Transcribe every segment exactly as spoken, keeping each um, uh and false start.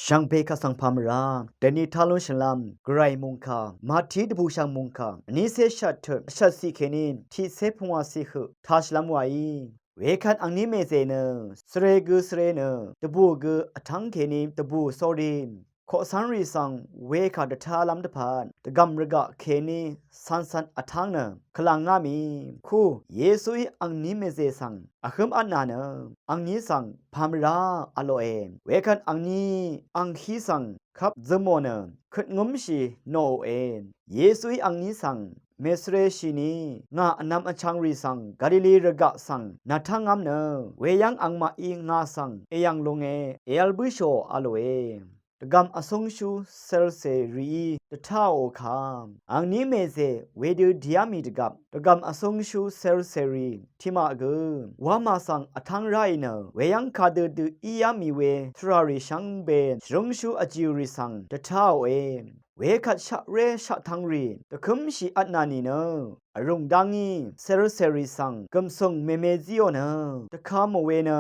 Shvngbe kaq svng pà mvrá dèní tá lún shvlv́m Gvray mòngkà Mati dvbùshv̀ng mòngkà vnícé shvttøt vshvtciq kèní tiqcé pungwàciq høq tāshvlv́m wàí. Wekvt angní mèzè nø svre gø svre nø dvbù gø vtv́ng kèní dvbù sórí koqcv́nrì svng wekà dvtálv́m dvpvt dvgv̀m rvgaq kèní cv̄ncv̄n vtv́ng nø kvlv̀ngá mì. Ku Yesuí angní mèzè svng vhǿm vtnà nø angní svng pà mvrá v̄lòe. Wekvt angní angkí svng kvp zømò nø køt ngǿmshì nòòe. Yesuí angní svng mèsvreshìni ngà vnvm vchvngrì svng Galili rvgaq svng nàtv́ngv́m nø weyv́ng angmaqí ngà svng èyv̀ng lunge èvl bǿshò v̄lòe. Dvgv̀m vsúngshú celsè rìí dvtáò kà angní mèzè wedø dìá mì dvgvp dvgv̀m vsúngshú celsè rì tiqmaq gø wamà svng vtv́ng ráì nø weyv́ng kadø dø íá mì we tvràrì shvngbe shvrúngshú vjìrì svng dvtáòe. Wekvt shaqré shaqtvngrì dvkǿmshì vtnà nìnø vrùng dá ngí celsè rì svng gø̀msùng mème zíò nø dvka mò we nø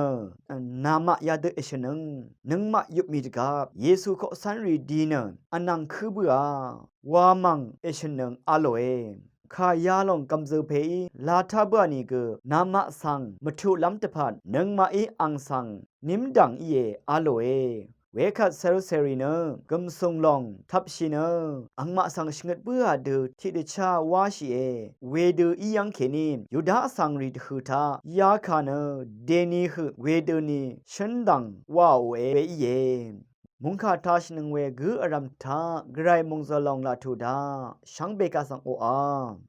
namaq yadø èshø̀nøng nøngmaq yupmì dvgvp Yesu koqcv́nrì di nø vnvng kǿ bǿà wamv̀ng èshø̀nøng v̄lòe. Kà yalòng gv̀mzø̀ pèí latá bǿà nìgø namaq svng mvtuqlv́m dvpvt nøngmaqí àng svng nímdv̀ng íe v̄lòe. Wekvt celsè rì nø gø̀msùng lòng tvpshì nø angmaq svng shvngøt bǿà dø tiqdvchá wáshìe. Wedø í yv́ng kèní Yuda vsvngrì dvhø̀ taq yakà nø dèni høq wedøni shǿndv̀ng wàòe we íe. Mòngkà tāshìnøng we gǿ vrv̀m taq Gvray mòngzø̀l lòng laq tuq daq shvngbe kaq svng oqà